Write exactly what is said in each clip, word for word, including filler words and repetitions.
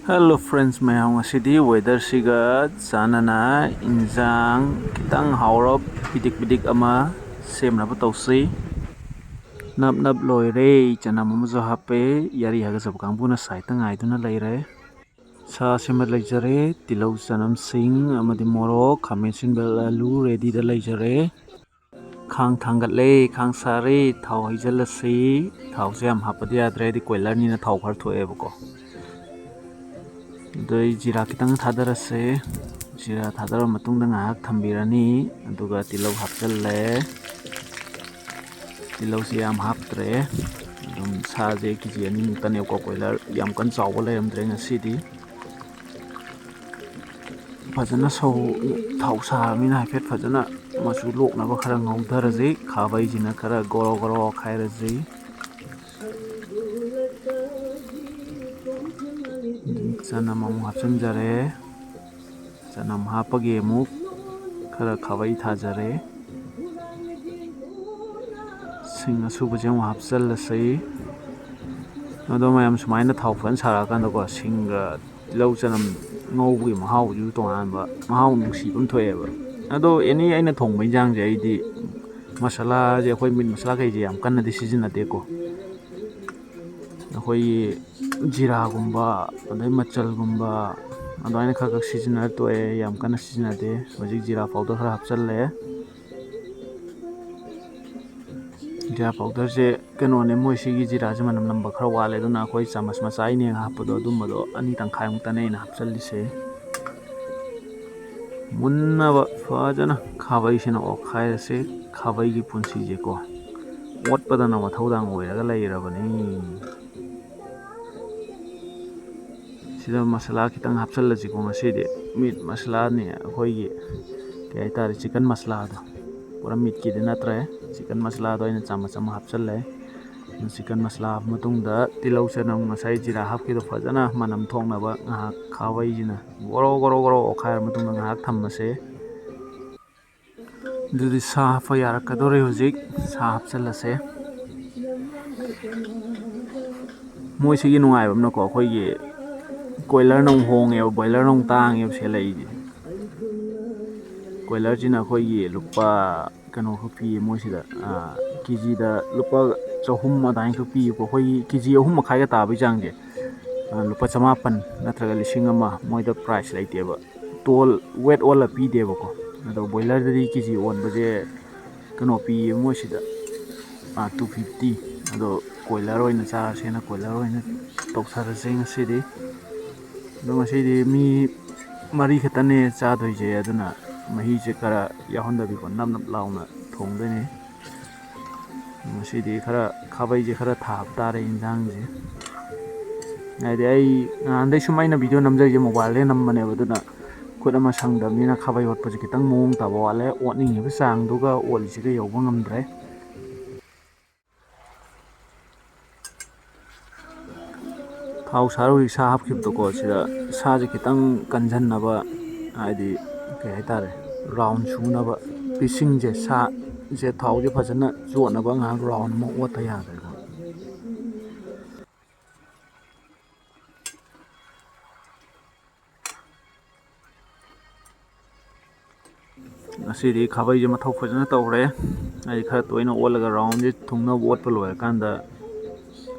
Hello friends ꯃꯌꯥꯝ, ꯉꯁꯤꯗꯤ weatherꯁꯤꯒ ꯆꯥꯟꯅꯅ ꯏꯟꯖꯥꯡ ꯈꯤꯇꯪ ꯍꯥꯎꯔꯞ ꯄꯤꯗꯤꯛ ꯄꯤꯗꯤꯛ ꯑꯃ ꯁꯦꯝꯅꯕ ꯇꯧꯁꯤ꯫ ꯅꯞ ꯅꯞ ꯂꯣꯏꯔꯦ, ꯆꯅꯝ ꯑꯃꯁꯨ ꯍꯥꯞꯄꯦ꯫ ꯌꯥꯔꯤ ꯍꯥꯏꯒꯠꯆꯕ ꯀꯥꯡꯕꯨꯅ sideꯇ ꯉꯥꯏꯗꯨꯅ ꯂꯩꯔꯦ꯫ ꯁꯥ ꯁꯦꯝꯕ ꯂꯩꯖꯔꯦ, ꯇꯤꯜꯍꯧ, ꯆꯅꯝ, ꯁꯤꯡ ꯑꯃꯗꯤ ꯃꯣꯔꯣꯛ, ꯈꯥꯃꯦꯟ ꯑꯁꯤꯟꯕ, ꯑꯂꯨ readyꯗ ꯂꯩꯖꯔꯦ꯫ ꯈꯥꯡ ꯊꯥꯡꯒꯠꯂꯦ, ꯈꯥꯡ ꯁꯥꯔꯦ, ꯊꯥꯎ ꯍꯩꯖꯤꯜꯂꯁꯤ꯫ ꯊꯥꯎꯁꯦ ꯌꯥꯝ ꯍꯥꯞꯄꯗꯤ ꯌꯥꯗ꯭ꯔꯦ, ꯍꯥꯏꯗꯤ ꯀꯣꯏꯂꯔꯅꯤꯅ ꯊꯥꯎ ꯈꯔ ꯊꯣꯛꯑꯦꯕꯀꯣ꯫ ꯑꯗꯣ ꯑꯩ ꯖꯤꯔꯥ ꯈꯤꯇꯪ ꯊꯥꯗꯔꯁꯦ꯫ ꯖꯤꯔꯥ ꯊꯥꯗꯔꯕ ꯃꯇꯨꯡꯗ ꯉꯥꯏꯍꯥꯛ ꯊꯝꯕꯤꯔꯅꯤ꯫ ꯑꯗꯨꯒ ꯇꯤꯜꯍꯧ ꯍꯥꯞꯆꯜꯂꯦ꯫ ꯇꯤꯜꯍꯧꯁꯤ ꯌꯥꯝ ꯍꯥꯞꯇ꯭ꯔꯦ꯫ ꯑꯗꯨꯝ ꯁꯥꯁꯦ ꯀꯦ ꯖꯤ ꯑꯅꯤꯃꯨꯛꯇꯅꯦꯕꯀꯣ, ꯀꯣꯏꯂꯔ ꯌꯥꯝ ꯀꯟꯅ ꯆꯥꯎꯕ ꯂꯩꯔꯝꯗ꯭ꯔꯦ ꯉꯁꯤꯗꯤ꯫ ꯐꯖꯅ ꯁꯧ-, ꯊꯥꯎ ꯁꯥꯔꯕꯅꯤꯅ ꯍꯥꯏꯐꯦꯠ ꯐꯖꯅ ꯃꯆꯨ ꯂꯣꯛꯅꯕ ꯈꯔ ꯉꯧꯊꯔꯁꯤ꯫ ꯈꯥꯕꯩꯁꯤꯅ ꯈꯔ ꯒꯣꯔꯣ ꯒꯣꯔꯣ ꯑꯣꯠꯈꯥꯏꯔꯁꯤ꯫ ꯆꯅꯝ ꯑꯃꯨꯛ ꯍꯥꯞꯆꯤꯟꯖꯔꯦ꯫ ꯆꯅꯝ ꯍꯥꯞꯄꯒꯤ ꯑꯃꯨꯛ ꯈꯔ ꯈꯥꯕꯩ ꯊꯥꯖꯔꯦ꯫ ꯁꯤꯡ ꯑꯁꯨꯕꯁꯦ ꯑꯃꯨꯛ ꯍꯥꯞꯆꯤꯜꯂꯁꯤ꯫ ꯑꯗꯣ ꯃꯌꯥꯝ, ꯁꯨꯃꯥꯏꯅ ꯊꯥꯎ ꯐꯖꯅ ꯁꯥꯔꯛꯑꯀꯥꯟꯗꯀꯣ, ꯁꯤꯡꯒ ꯇꯤꯜꯍꯧ ꯆꯅꯝ ꯉꯧꯕꯒꯤ ꯃꯍꯥꯎꯁꯤꯁꯨ ꯇꯣꯉꯥꯟꯕ ꯃꯍꯥꯎ ꯅꯨꯡꯁꯤꯕ ꯑꯃ ꯊꯣꯛꯑꯦꯕ꯫ ꯑꯗꯣ ꯑꯦꯅꯤ ꯑꯩꯅ ꯊꯣꯡꯕ ꯏꯟꯖꯥꯡꯁꯦ ꯑꯩꯗꯤ ꯃꯁꯥꯂꯥꯁꯦ, ꯑꯩꯈꯣꯏ ꯃꯤꯠ ꯃꯁꯥꯂꯥ ꯀꯩꯁꯦ ꯌꯥꯝ ꯀꯟꯅꯗꯤ ꯁꯤꯖꯤꯟꯅꯗꯦꯀꯣ꯫ ꯑꯩꯈꯣꯏꯒꯤ ꯖꯤꯔꯥꯒꯨꯝꯕ, ꯑꯗꯩ ꯃꯆꯜꯒꯨꯝꯕ ꯑꯗꯨꯃꯥꯏꯅ ꯈꯔ ꯈꯛ ꯁꯤꯖꯤꯟꯅꯔ ꯇꯣꯛꯑꯦ, ꯌꯥꯝ ꯀꯟꯅ ꯁꯤꯖꯤꯟꯅꯗꯦ꯫ ꯍꯧꯖꯤꯛ ꯖꯤꯔꯥ powder ꯈꯔ ꯍꯥꯞꯆꯜꯂꯦ꯫ ꯖꯤꯔꯥ powderꯁꯦ ꯀꯩꯅꯣꯅꯦ, ꯃꯣꯏ ꯁꯤꯒꯤ ꯖꯤꯔꯥꯁꯦ ꯃꯅꯝ ꯅꯝꯕ ꯈꯔ ꯋꯥꯠꯂꯦ, ꯑꯗꯨꯅ ꯑꯩꯈꯣꯏ ꯆꯥꯃꯁ ꯃꯆꯥ ꯑꯅꯤ ꯍꯥꯞꯄꯗꯣ, ꯑꯗꯨꯝꯕꯗꯣ ꯑꯅꯤ ꯇꯪꯈꯥꯏꯃꯨꯛꯇꯅꯦ ꯑꯩꯅ ꯍꯥꯞꯆꯜꯂꯤꯁꯦ꯫ ꯃꯨꯟꯅꯕ ꯐꯖꯅ ꯈꯥꯕꯩꯁꯤꯅ ꯑꯣꯠꯈꯥꯏꯔꯁꯦ꯫ ꯈꯥꯕꯩꯒꯤ ꯄꯨꯟꯁꯤꯁꯦꯀꯣ, ꯑꯣꯠꯄꯗꯅ ꯃꯊꯧꯗꯥꯡ ꯑꯣꯏꯔꯒ ꯂꯩꯔꯕꯅꯤ꯫ ꯁꯤꯗ ꯃꯁꯥꯂꯥ ꯈꯤꯇꯪ ꯍꯥꯞꯆꯜꯂꯁꯤꯀꯣ ꯉꯁꯤꯗꯤ꯫ ꯃꯤꯠ ꯃꯁꯥꯂꯥꯅꯤ, ꯑꯩꯈꯣꯏꯒꯤ ꯀꯩ ꯍꯥꯏꯇꯥꯔꯦ, ꯆꯤꯛꯀꯟ ꯃꯁꯥꯂꯥꯗꯣ꯫ ꯄꯨꯔꯥ ꯃꯤꯠꯀꯤꯗꯤ ꯅꯠꯇ꯭ꯔꯦ, ꯆꯤꯛꯀꯟ ꯃꯁꯥꯂꯥꯗꯣ ꯑꯩꯅ ꯆꯥꯃꯁ ꯑꯃ ꯍꯥꯞꯆꯜꯂꯦ꯫ ꯆꯤꯛꯀꯟ ꯃꯁꯥꯂꯥ ꯍꯥꯞꯄ ꯃꯇꯨꯡꯗ ꯇꯤꯜꯍꯧ ꯆꯅꯝ ꯉꯁꯥꯏ ꯖꯤꯔꯥ ꯍꯥꯞꯈꯤꯗꯣ ꯐꯖꯅ ꯃꯅꯝ ꯊꯣꯛꯅꯕ ꯉꯥꯏꯍꯥꯛ ꯈꯥꯕꯩꯁꯤꯅ ꯒꯣꯔꯣ ꯒꯣꯔꯣ ꯒꯣꯔꯣ ꯑꯣꯠꯈꯥꯏꯔ ꯃꯇꯨꯡꯗ ꯉꯥꯏꯍꯥꯛ ꯊꯝꯃꯁꯦ꯫ ꯑꯗꯨꯗꯤ ꯁꯥ ꯍꯥꯞꯄ ꯌꯥꯔꯛꯀꯗꯧꯔꯦ ꯍꯧꯖꯤꯛ꯫ ꯁꯥ ꯍꯥꯞꯆꯜꯂꯁꯦ꯫ ꯃꯣꯏꯁꯤꯒꯤ ꯅꯨꯡꯉꯥꯏꯕ ꯑꯃꯅꯀꯣ, ꯑꯩꯈꯣꯏꯒꯤ ꯀꯣꯏꯂꯔꯅ ꯑꯃꯨꯛ ꯍꯣꯡꯉꯦꯕ, ꯕꯣꯏꯂꯔꯅ ꯑꯃꯨꯛ ꯇꯥꯡꯉꯦꯕ ꯁꯦꯠꯂꯛꯏꯁꯦ꯫ ꯀꯣꯏꯂꯔꯁꯤꯅ ꯑꯩꯈꯣꯏꯒꯤ ꯂꯨꯄꯥ ꯀꯩꯅꯣ ꯈꯛ ꯄꯤꯌꯦ ꯃꯣꯏꯁꯤꯗ, ꯀꯦ ꯖꯤꯗ ꯂꯨꯄꯥ ꯆꯍꯨꯝ ꯑꯗꯨꯃꯥꯏꯅ ꯈꯛ ꯄꯤꯌꯦꯕꯀꯣ꯫ ꯑꯩꯈꯣꯏꯒꯤ ꯀꯦ ꯖꯤ ꯑꯍꯨꯝ ꯃꯈꯥꯏꯒ ꯇꯥꯕꯒꯤ ꯆꯥꯡꯁꯦ, ꯂꯨꯄꯥ ꯆꯃꯥꯄꯟ ꯅꯠꯇ꯭ꯔꯒ ꯂꯤꯁꯤꯡ ꯑꯃ, ꯃꯣꯏꯗ ꯄ꯭ꯔꯥꯏꯁ ꯂꯩꯇꯦꯕ꯫ ꯇꯣꯜ ꯋꯦꯠ ꯑꯣꯜꯂ ꯄꯤꯗꯦꯕꯀꯣ꯫ ꯑꯗꯣ ꯕꯣꯏꯂꯔꯗꯗꯤ ꯀꯦ ꯖꯤ ꯑꯣꯟꯕꯁꯦ ꯀꯩꯅꯣ ꯄꯤꯌꯦ ꯃꯣꯏꯁꯤꯗ, ꯇꯨ ꯐꯤꯐꯇꯤ꯫ ꯑꯗꯣ ꯀꯣꯏꯂꯔ ꯑꯣꯏꯅ ꯆꯥꯔꯁꯦꯅ ꯀꯣꯏꯂꯔ ꯑꯣꯏꯅ ꯇꯧꯊꯔꯁꯦ ꯉꯁꯤꯗꯤ꯫ ꯑꯗꯣ ꯉꯁꯤꯗꯤ ꯃꯤ ꯃꯔꯤ ꯈꯛꯇꯅꯦ ꯆꯥꯗꯣꯏꯁꯦ, ꯑꯗꯨꯅ ꯃꯍꯤꯁꯦ ꯈꯔ ꯌꯥꯎꯍꯟꯗꯕꯤꯀꯣ, ꯅꯞ ꯅꯞ ꯂꯥꯎꯅ ꯊꯣꯡꯗꯣꯏꯅꯦ꯫ ꯉꯁꯤꯗꯤ ꯈꯔ ꯈꯥꯕꯩꯁꯦ ꯈꯔ ꯊꯥꯕ ꯇꯥꯔꯦ ꯏꯟꯖꯥꯡꯁꯦ꯫ ꯍꯥꯏꯗꯤ ꯑꯩ ꯅꯍꯥꯟꯗꯩ ꯁꯨꯝ ꯑꯩꯅ ꯚꯤꯗꯤꯑꯣ ꯅꯝꯖꯔꯤꯁꯦ ꯃꯣꯕꯥꯏꯜꯗꯒꯤ ꯅꯝꯕꯅꯦꯕ, ꯑꯗꯨꯅ ꯈꯨꯠ ꯑꯃ ꯁꯪꯗꯕꯅꯤꯅ ꯈꯥꯕꯩ ꯑꯣꯠꯄꯁꯦ ꯈꯤꯇꯪ ꯃꯑꯣꯡ ꯇꯥꯕ ꯋꯥꯠꯂꯦ꯫ ꯑꯣꯠꯅꯤꯡꯉꯤꯕ ꯆꯥꯡꯗꯨꯒ ꯑꯣꯠꯂꯤꯁꯤꯒ ꯌꯧꯕ ꯉꯝꯗ꯭ꯔꯦ꯫ ꯊꯥꯎ ꯁꯥꯔ ꯍꯧꯖꯤꯛ ꯁꯥ ꯍꯥꯞꯈꯤꯕꯗꯣꯀꯣ, ꯁꯤꯗ ꯁꯥꯁꯦ ꯈꯤꯇꯪ ꯀꯟꯖꯟꯅꯕ, ꯍꯥꯏꯗꯤ ꯀꯩ ꯍꯥꯏꯇꯥꯔꯦ, ꯔꯥꯎꯟ ꯁꯨꯅꯕ, ꯄꯤꯁꯤꯡꯁꯦ, ꯁꯥꯁꯦ ꯊꯥꯎꯁꯦ ꯐꯖꯅ ꯆꯣꯠꯅꯕ ꯉꯥꯏꯍꯥꯛ ꯔꯥꯎꯟ ꯑꯃ ꯑꯣꯠꯇ ꯌꯥꯗ꯭ꯔꯦꯀꯣ꯫ ꯉꯁꯤꯗꯤ ꯈꯥꯕꯩꯁꯦ ꯃꯊꯧ ꯐꯖꯅ ꯇꯧꯔꯦ꯫ ꯍꯥꯏꯗꯤ ꯈꯔ ꯇꯣꯏꯅ ꯑꯣꯠꯂꯒ ꯔꯥꯎꯟꯁꯦ ꯊꯨꯡꯅꯕ ꯑꯣꯠꯄ ꯂꯣꯏꯔꯀꯥꯟꯗ,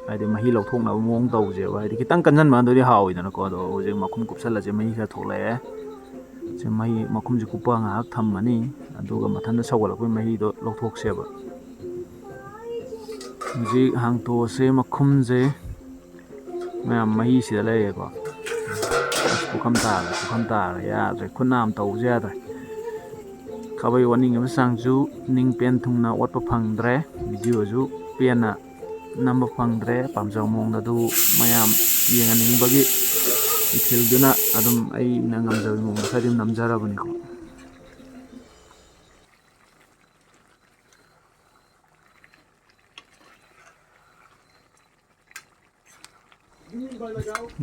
ꯍꯥꯏꯗꯤ ꯃꯍꯤ ꯂꯧꯊꯣꯛꯅꯕ ꯃꯑꯣꯡ ꯇꯧꯁꯦꯕ꯫ ꯍꯥꯏꯗꯤ ꯈꯤꯇꯪ ꯀꯟꯖꯟꯕ ꯑꯗꯨꯗꯤ ꯍꯥꯎꯋꯤꯗꯅꯀꯣ꯫ ꯑꯗꯣ ꯍꯧꯖꯤꯛ ꯃꯈꯨꯝ ꯀꯨꯞꯁꯜꯂꯁꯦ, ꯃꯍꯤ ꯈꯔ ꯊꯣꯛꯂꯛꯑꯦ꯫ ꯁꯤ ꯃꯍꯤ, ꯃꯈꯨꯝꯁꯦ ꯀꯨꯞꯄ ꯉꯥꯏꯍꯥꯛ ꯊꯝꯃꯅꯤ, ꯑꯗꯨꯒ ꯃꯊꯟꯇ ꯁꯧꯒꯠꯂꯛꯄꯒꯤ ꯃꯍꯤꯗꯣ ꯂꯧꯊꯣꯛꯁꯦꯕ꯫ ꯍꯧꯖꯤꯛ ꯍꯥꯡꯇꯣꯛꯑꯁꯦ ꯃꯈꯨꯝꯁꯦ꯫ ꯃꯌꯥꯝ ꯃꯍꯤꯁꯤꯗ ꯂꯩꯔꯦꯀꯣ꯫ ꯑꯁ, ꯄꯨꯈꯝ ꯇꯥꯔꯦ, ꯄꯨꯈꯝ ꯇꯥꯔꯦ, ꯌꯥꯗ꯭ꯔꯦ, ꯈꯨꯠ ꯅꯥꯝ ꯇꯧꯕꯁꯨ ꯌꯥꯗ꯭ꯔꯦ꯫ ꯈꯥꯕꯩ ꯑꯣꯠꯅꯤꯡꯉꯤꯕ ꯆꯥꯡꯁꯨ ꯅꯤꯡ ꯄꯦꯟ ꯊꯨꯡꯅ ꯑꯣꯠꯄ ꯐꯪꯗ꯭ꯔꯦ, ꯚꯤꯗꯤꯑꯣꯁꯨ ꯄꯦꯟꯅ ꯅꯝꯕ ꯐꯪꯗ꯭ꯔꯦ꯫ ꯄꯥꯝꯖꯕ ꯃꯑꯣꯡꯗ ꯑꯗꯨ ꯃꯌꯥꯝ ꯌꯦꯡꯍꯟꯅꯤꯡꯕꯒꯤ ꯏꯊꯤꯜꯗꯨꯅ ꯑꯗꯨꯝ ꯑꯩꯅ ꯉꯝꯖꯕ ꯃꯑꯣꯡꯗ ꯈꯔꯗꯤ ꯑꯗꯨꯝ ꯅꯝꯖꯔꯕꯅꯤꯀꯣ꯫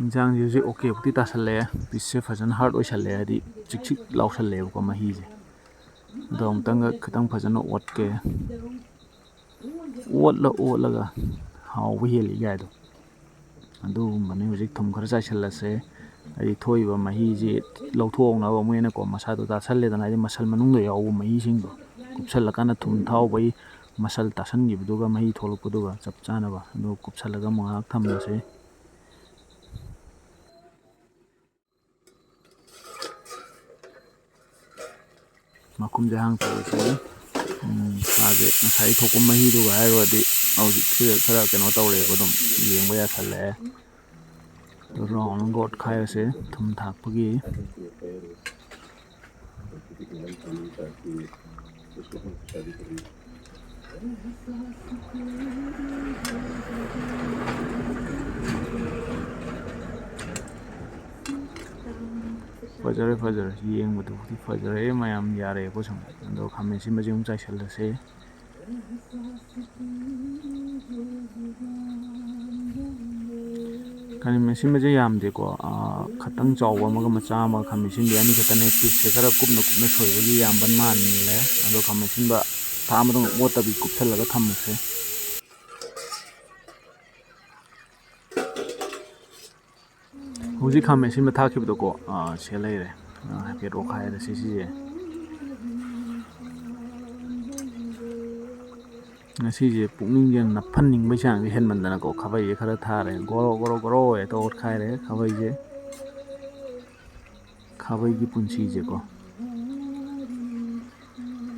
ꯏꯟꯖꯥꯡꯁꯦ ꯍꯧꯖꯤꯛ ꯑꯣꯀꯦ ꯕꯨꯛꯇꯤ ꯇꯥꯁꯜꯂꯛꯑꯦ꯫ ꯄꯤꯁꯁꯦ ꯐꯖꯅ ꯍꯥꯔꯠ ꯑꯣꯏꯁꯜꯂꯛꯑꯦ, ꯍꯥꯏꯗꯤ ꯆꯤꯛ ꯆꯤꯛ ꯂꯥꯎꯁꯜꯂꯛꯑꯦꯕꯀꯣ ꯃꯍꯤꯁꯦ꯫ ꯑꯗꯣ ꯑꯃꯨꯛꯇꯪꯒ ꯈꯤꯇꯪ ꯐꯖꯅ ꯑꯣꯠꯀꯦ꯫ ꯑꯣꯠꯂ ꯑꯣꯠꯂꯒ ꯍꯥꯎꯕ ꯍꯦꯜꯂꯤ ꯀꯥꯏꯗꯣ꯫ ꯑꯗꯨꯒꯨꯝꯕꯅꯤ꯫ ꯍꯧꯖꯤꯛ ꯊꯨꯝ ꯈꯔ ꯆꯥꯏꯁꯤꯜꯂꯁꯦ꯫ ꯍꯥꯏꯗꯤ ꯊꯣꯛꯏꯕ ꯃꯍꯤꯁꯤ ꯂꯧꯊꯣꯛꯅꯕ ꯑꯃ ꯑꯣꯏꯅꯀꯣ, ꯃꯁꯥꯗꯣ ꯇꯥꯁꯜꯂꯦꯗꯅ, ꯍꯥꯏꯗꯤ ꯃꯁꯜ ꯃꯅꯨꯡꯗ ꯌꯥꯎꯕ ꯃꯍꯤꯁꯤꯡꯗꯣ ꯀꯨꯞꯁꯜꯂꯀꯥꯟꯗ ꯊꯨꯝ ꯊꯥꯎꯕꯩ ꯃꯁꯜ ꯇꯥꯁꯟꯈꯤꯕꯗꯨꯒ ꯃꯍꯤ ꯊꯣꯛꯂꯛꯄꯗꯨꯒ ꯆꯞ ꯆꯥꯅꯕ꯫ ꯑꯗꯨꯒ ꯀꯨꯞꯁꯜꯂꯒ ꯑꯃꯨꯛ ꯉꯥꯏꯍꯥꯛ ꯊꯝꯃꯁꯦ꯫ ꯃꯈꯨꯝꯁꯦ ꯍꯥꯡꯇꯣꯛꯑꯁꯤ꯫ ꯎꯝ, ꯁꯥꯁꯦ ꯉꯁꯥꯏ ꯊꯣꯛꯄ ꯃꯍꯤꯗꯨꯒ ꯍꯥꯏꯔꯨꯔꯗꯤ ꯍꯧꯖꯤꯛꯁꯤꯗ ꯈꯔ ꯀꯩꯅꯣ ꯇꯧꯔꯦꯕ, ꯑꯗꯨꯝ ꯌꯦꯡꯕ ꯌꯥꯁꯜꯂꯛꯑꯦ꯫ ꯑꯗꯨ ꯔꯥꯎꯟ ꯑꯃꯒ ꯑꯣꯠꯈꯥꯏꯔꯁꯦ ꯊꯨꯝ ꯊꯥꯛꯄꯒꯤ꯫ ꯐꯖꯔꯦ, ꯐꯖꯔꯦ, ꯌꯦꯡꯕꯗꯨꯕꯨꯗꯤ ꯐꯖꯔꯦ ꯃꯌꯥꯝ꯫ ꯌꯥꯔꯦꯀꯣ ꯁꯨꯝ꯫ ꯑꯗꯣ ꯈꯥꯃꯦꯟ ꯑꯁꯤꯟꯕꯁꯦ ꯑꯃꯨꯛ ꯆꯥꯏꯁꯤꯜꯂꯁꯦ꯫ ꯈꯥꯃꯦꯟ ꯑꯁꯤꯟꯕꯁꯦ ꯌꯥꯝꯗꯦꯀꯣ, ꯑꯥ, ꯈꯇꯪ ꯆꯥꯎꯕ ꯑꯃꯒ ꯃꯆꯥ ꯑꯃꯒ ꯈꯥꯃꯦꯟ ꯑꯁꯤꯟꯕꯤ ꯑꯅꯤ ꯈꯛꯇꯅꯦ꯫ ꯄꯤꯁꯁꯦ ꯈꯔ ꯀꯨꯞꯅ ꯀꯨꯞꯅ ꯁꯣꯏꯕꯒꯤ ꯌꯥꯝꯕ ꯃꯥꯜꯂꯦ꯫ ꯑꯗꯣ ꯈꯥꯃꯦꯟ ꯑꯁꯤꯟꯕ ꯊꯥꯛꯑ ꯃꯇꯨꯡꯗ ꯑꯣꯠꯇꯕꯤ ꯀꯨꯞꯁꯜꯂꯒ ꯊꯝꯃꯁꯦ꯫ ꯍꯧꯖꯤꯛ ꯈꯥꯃꯦꯟ ꯑꯁꯤꯟꯕ ꯊꯥꯛꯈꯤꯕꯗꯣꯀꯣ, ꯑꯥ, ꯁꯦ ꯂꯩꯔꯦ꯫ ꯑꯥ, ꯍꯥꯏꯐꯦꯠ ꯑꯣꯠꯈꯥꯏꯔꯁꯤ ꯁꯤꯁꯦ꯫ ꯉꯁꯤꯁꯦ ꯄꯨꯛꯅꯤꯡꯁꯦ ꯅꯞꯍꯟꯅꯤꯡꯕꯩ ꯆꯥꯡꯁꯦ ꯍꯦꯟꯃꯟꯗꯅꯀꯣ, ꯈꯥꯕꯩꯁꯦ ꯈꯔ ꯊꯥꯔꯦ꯫ ꯒꯣꯔꯣ ꯒꯣꯔꯣ ꯒꯣꯔꯣ ꯍꯦꯛꯇ ꯑꯣꯠꯈꯥꯏꯔꯦ ꯈꯥꯕꯩꯁꯦ꯫ ꯈꯥꯕꯩꯒꯤ ꯄꯨꯟꯁꯤꯁꯦꯀꯣ꯫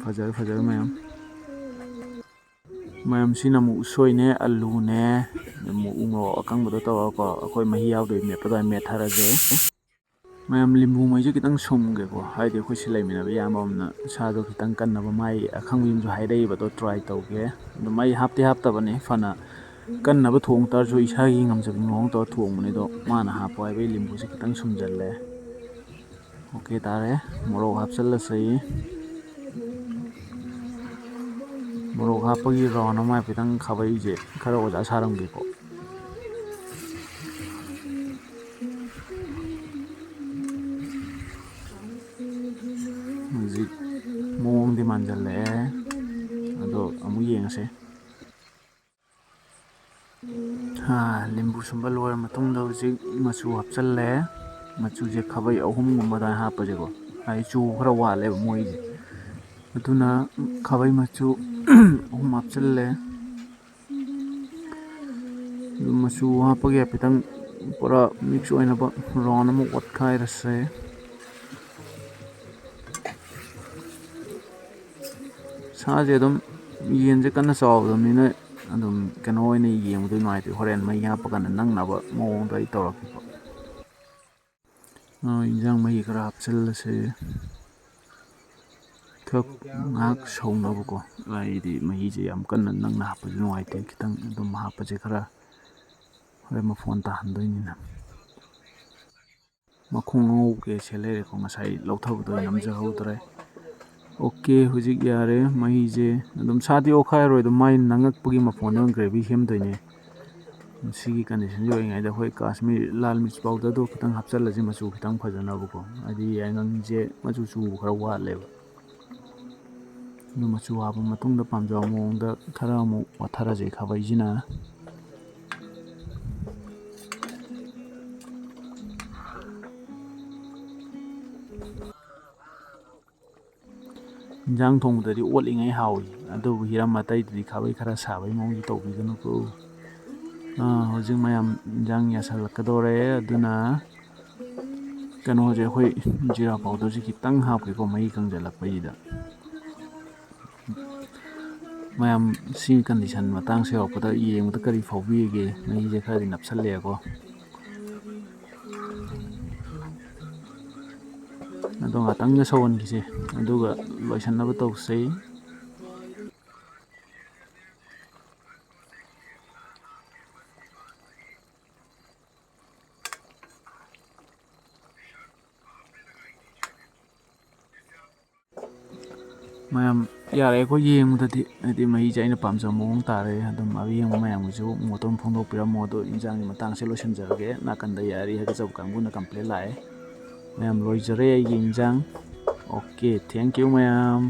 ꯐꯖꯔꯦ, ꯐꯖꯔꯦ ꯃꯌꯥꯝ꯫ ꯃꯌꯥꯝꯁꯤꯅ ꯑꯃꯨꯛ ꯎꯁꯣꯏꯅꯦ, ꯑꯂꯨꯅꯦ, ꯑꯃꯨꯛ ꯎ ꯃꯣꯔꯣꯛ ꯑꯀꯪꯕꯗꯣ ꯇꯧꯔꯒꯀꯣ, ꯑꯩꯈꯣꯏ ꯃꯍꯤ ꯌꯥꯎꯗꯕꯤ ꯃꯦꯠꯄ ꯑꯗꯨꯃꯥꯏꯅ ꯃꯦꯠꯊꯔꯁꯦ꯫ ꯃꯌꯥꯝ ꯂꯤꯝꯕꯨ ꯃꯍꯤꯁꯦ ꯈꯤꯇꯪ ꯁꯨꯝꯒꯦꯀꯣ, ꯍꯥꯏꯗꯤ ꯑꯩꯈꯣꯏ ꯁꯤ ꯂꯩꯃꯤꯟꯅꯕ ꯏꯌꯥꯝꯕ ꯑꯃꯅ ꯏꯁꯥꯗꯣ ꯈꯤꯇꯪ ꯀꯟꯅꯕ, ꯃꯥꯏ ꯑꯈꯪꯕꯤ ꯑꯃꯁꯨ ꯍꯥꯏꯔꯛꯏꯕ, ꯑꯗꯣ try ꯇꯧꯒꯦ꯫ ꯑꯗꯨꯝ ꯑꯩ ꯍꯥꯞꯇꯤ ꯍꯥꯞꯇꯕꯅꯤ, ꯐꯅ ꯀꯟꯅꯕ ꯊꯣꯡ ꯇꯥꯔꯁꯨ ꯏꯁꯥꯒꯤ ꯉꯝꯖꯕꯤ ꯃꯑꯣꯡ ꯇꯧꯔ ꯊꯣꯡꯕꯅꯤ꯫ ꯑꯗꯣ ꯃꯥꯅ ꯍꯥꯞꯄꯣ ꯍꯥꯏꯕꯒꯤ ꯂꯤꯝꯕꯨꯁꯦ ꯈꯤꯇꯪ ꯁꯨꯝꯖꯜꯂꯦ꯫ ꯑꯣꯀꯦ ꯇꯥꯔꯦ꯫ ꯃꯣꯔꯣꯛ ꯍꯥꯞꯆꯜꯂꯁꯤ꯫ ꯃꯣꯔꯣꯛ ꯍꯥꯞꯄꯒꯤ ꯔꯥꯎꯟ ꯑꯃ ꯍꯥꯏꯐꯦꯠꯇꯪ ꯈꯥꯕꯩꯁꯦ ꯈꯔ ꯑꯣꯖꯥ ꯁꯥꯔꯝꯒꯦꯀꯣ꯫ ꯍꯧꯖꯤꯛ ꯃꯑꯣꯡꯗꯤ ꯃꯥꯟꯁꯤꯜꯂꯛꯑꯦ, ꯑꯗꯣ ꯑꯃꯨꯛ ꯌꯦꯡꯉꯁꯦ꯫ ꯑꯥ, ꯅꯤꯝꯕꯨ ꯁꯨꯝꯕ ꯂꯣꯏꯔ ꯃꯇꯨꯡꯗ ꯍꯧꯖꯤꯛ ꯃꯆꯨ ꯍꯥꯞꯆꯜꯂꯦ꯫ ꯃꯆꯨꯁꯦ ꯈꯥꯕꯩ ꯑꯍꯨꯝꯒꯨꯝꯕ ꯑꯗꯨꯃꯥꯏꯅ ꯍꯥꯞꯄꯁꯦꯀꯣ, ꯍꯥꯏꯗꯤ ꯆꯨ ꯈꯔ ꯋꯥꯠꯂꯦꯕ ꯃꯣꯏꯁꯦ꯫ ꯑꯗꯨꯅ ꯈꯥꯕꯩ ꯃꯆꯨ ꯑꯍꯨꯝ ꯍꯥꯞꯆꯜꯂꯦ꯫ ꯑꯗꯨ ꯃꯆꯨ ꯍꯥꯞꯄꯒꯤ ꯍꯥꯏꯐꯦꯠꯇꯪ ꯄꯨꯔꯥ ꯃꯤꯛꯁ ꯑꯣꯏꯅꯕ ꯔꯥꯎꯟ ꯑꯃ ꯑꯣꯠꯈꯥꯏꯔꯁꯦ꯫ ꯁꯥꯁꯦ ꯑꯗꯨꯝ, ꯌꯦꯟꯁꯦ ꯀꯟꯅ ꯆꯥꯎꯗꯕꯅꯤꯅ ꯑꯗꯨꯝ ꯀꯩꯅꯣ ꯑꯣꯏꯅ ꯌꯦꯡꯕꯗꯣ ꯅꯨꯡꯉꯥꯏꯇꯦ꯫ ꯍꯣꯔꯦꯟ ꯃꯩ ꯍꯥꯞꯄ ꯀꯥꯟꯗ ꯅꯪꯅꯕ ꯃꯑꯣꯡꯗ ꯑꯩ ꯇꯧꯔꯛꯀꯦꯀꯣ꯫ ꯑꯥ, ꯏꯟꯖꯥꯡ ꯃꯍꯤ ꯈꯔ ꯍꯥꯞꯆꯤꯜꯂꯁꯦ꯫ ꯈꯔ ꯉꯥꯏꯍꯥꯛ ꯁꯧꯅꯕꯀꯣ꯫ ꯑꯩꯗꯤ ꯃꯍꯤꯁꯦ ꯌꯥꯝ ꯀꯟꯅ ꯅꯪꯅ ꯍꯥꯞꯄꯁꯨ ꯅꯨꯡꯉꯥꯏꯇꯦ, ꯈꯤꯇꯪ ꯑꯗꯨꯝ ꯍꯥꯞꯄꯁꯦ ꯈꯔ꯫ ꯍꯣꯔꯦꯟ ꯃꯐꯣꯟ ꯇꯥꯍꯟꯗꯣꯏꯅꯤꯅ꯫ ꯃꯈꯣꯡ ꯑꯉꯧꯕ ꯀꯦꯁꯦ ꯂꯩꯔꯦꯀꯣ, ꯉꯁꯥꯏ ꯂꯧꯊꯕꯗꯣ ꯑꯩ ꯅꯝꯖꯍꯧꯗ꯭ꯔꯦ꯫ ꯑꯣꯀꯦ, ꯍꯧꯖꯤꯛ ꯌꯥꯔꯦ꯫ ꯃꯍꯤꯁꯦ ꯑꯗꯨꯝ ꯁꯥꯗꯤ ꯑꯣꯠꯈꯥꯏꯔꯣꯏ, ꯑꯗꯨꯝ ꯃꯥꯏ ꯅꯪꯉꯛꯄꯒꯤ ꯃꯐꯣꯟꯗ ꯑꯣꯏꯅ ꯒ꯭ꯔꯦꯚꯤ ꯁꯦꯝꯗꯣꯏꯅꯦ꯫ ꯁꯤꯒꯤ ꯀꯟꯗꯤꯁꯟꯁꯤ ꯑꯣꯏꯔꯤꯉꯩꯗ ꯑꯩꯈꯣꯏ ꯀꯥꯁꯃꯤꯔ ꯂꯥꯜ ꯃꯤꯔꯆ ꯄꯥꯎꯗꯔꯗꯣ ꯈꯤꯇꯪ ꯍꯥꯞꯆꯤꯜꯂꯁꯤ, ꯃꯆꯨ ꯈꯤꯇꯪ ꯐꯖꯅꯕꯀꯣ꯫ ꯍꯥꯏꯗꯤ ꯌꯥꯏꯉꯪꯁꯦ ꯃꯆꯨ ꯆꯨꯕ ꯈꯔ ꯋꯥꯠꯂꯦꯕ꯫ ꯑꯗꯨ ꯃꯆꯨ ꯍꯥꯞꯄ ꯃꯇꯨꯡꯗ ꯄꯥꯝꯖꯕ ꯃꯑꯣꯡꯗ ꯈꯔ ꯑꯃꯨꯛ ꯋꯥꯠꯊꯔꯁꯦ ꯈꯥꯕꯩꯁꯤꯅ꯫ ꯏꯟꯖꯥꯡ ꯊꯣꯡꯕꯗꯗꯤ ꯑꯣꯠꯂꯤꯉꯩ ꯍꯥꯎꯏ, ꯑꯗꯨꯕꯨ ꯍꯤꯔꯝ ꯑꯇꯩꯗꯗꯤ ꯈꯥꯕꯩ ꯈꯔ ꯁꯥꯕꯒꯤ ꯃꯑꯣꯡꯗꯤ ꯇꯧꯕꯤꯒꯅꯨꯀꯣ꯫ ꯑꯥ, ꯍꯧꯖꯤꯛ ꯃꯌꯥꯝ ꯏꯟꯖꯥꯡ ꯌꯥꯁꯜꯂꯛꯀꯗꯧꯔꯦ, ꯑꯗꯨꯅ ꯀꯩꯅꯣꯁꯦ, ꯑꯩꯈꯣꯏ ꯖꯤꯔꯥ ꯄꯥꯎꯗꯔꯁꯦ ꯈꯤꯇꯪ ꯍꯥꯞꯀꯦꯀꯣ, ꯃꯍꯤ ꯀꯪꯁꯤꯜꯂꯛꯄꯩꯁꯤꯗ꯫ ꯃꯌꯥꯝ, ꯁꯤꯒꯤ ꯀꯟꯗꯤꯁꯟ ꯃꯇꯥꯡꯁꯦ ꯌꯧꯔꯛꯄꯗ ꯌꯦꯡꯕꯗ ꯀꯔꯤ ꯐꯥꯎꯕꯤꯒꯦ? ꯃꯍꯤꯁꯦ ꯈꯔꯗꯤ ꯅꯞꯁꯜꯂꯛꯑꯦꯀꯣ꯫ ꯑꯗꯣ ꯉꯥꯛꯇꯪꯒ ꯁꯧꯍꯟꯈꯤꯁꯦ, ꯑꯗꯨꯒ ꯂꯣꯏꯁꯟꯅꯕ ꯇꯧꯁꯦ꯫ ꯃꯌꯥꯝ, ꯌꯥꯔꯦ, ꯑꯩꯈꯣꯏ ꯌꯦꯡꯕꯗꯗꯤ ꯍꯥꯏꯗꯤ ꯃꯍꯤꯁꯦ ꯑꯩꯅ ꯄꯥꯝꯖꯕ ꯃꯑꯣꯡ ꯇꯥꯔꯦ꯫ ꯑꯗꯨꯝ ꯑꯌꯦꯡꯕ ꯃꯌꯥꯝꯒꯤꯁꯨ ꯃꯣꯠ ꯑꯗꯨꯝ ꯐꯣꯡꯗꯣꯛꯄꯤꯔꯝꯃꯣ꯫ ꯑꯗꯣ ꯏꯟꯖꯥꯡꯒꯤ ꯃꯇꯥꯡꯁꯦ ꯂꯣꯏꯁꯤꯟꯖꯔꯒꯦ꯫ ꯅꯥꯀꯟꯗ ꯌꯥꯔꯤ ꯍꯥꯏꯒꯠꯆꯕ ꯀꯥꯡꯕꯨꯅ ꯀꯝꯄ꯭ꯂꯦꯟ ꯂꯥꯛꯑꯦ꯫ ꯃꯌꯥꯝ, ꯂꯣꯏꯖꯔꯦ ꯑꯩꯒꯤ ꯏꯟꯖꯥꯡ꯫ ꯑꯣꯀꯦ, thank you ꯃꯌꯥꯝ꯫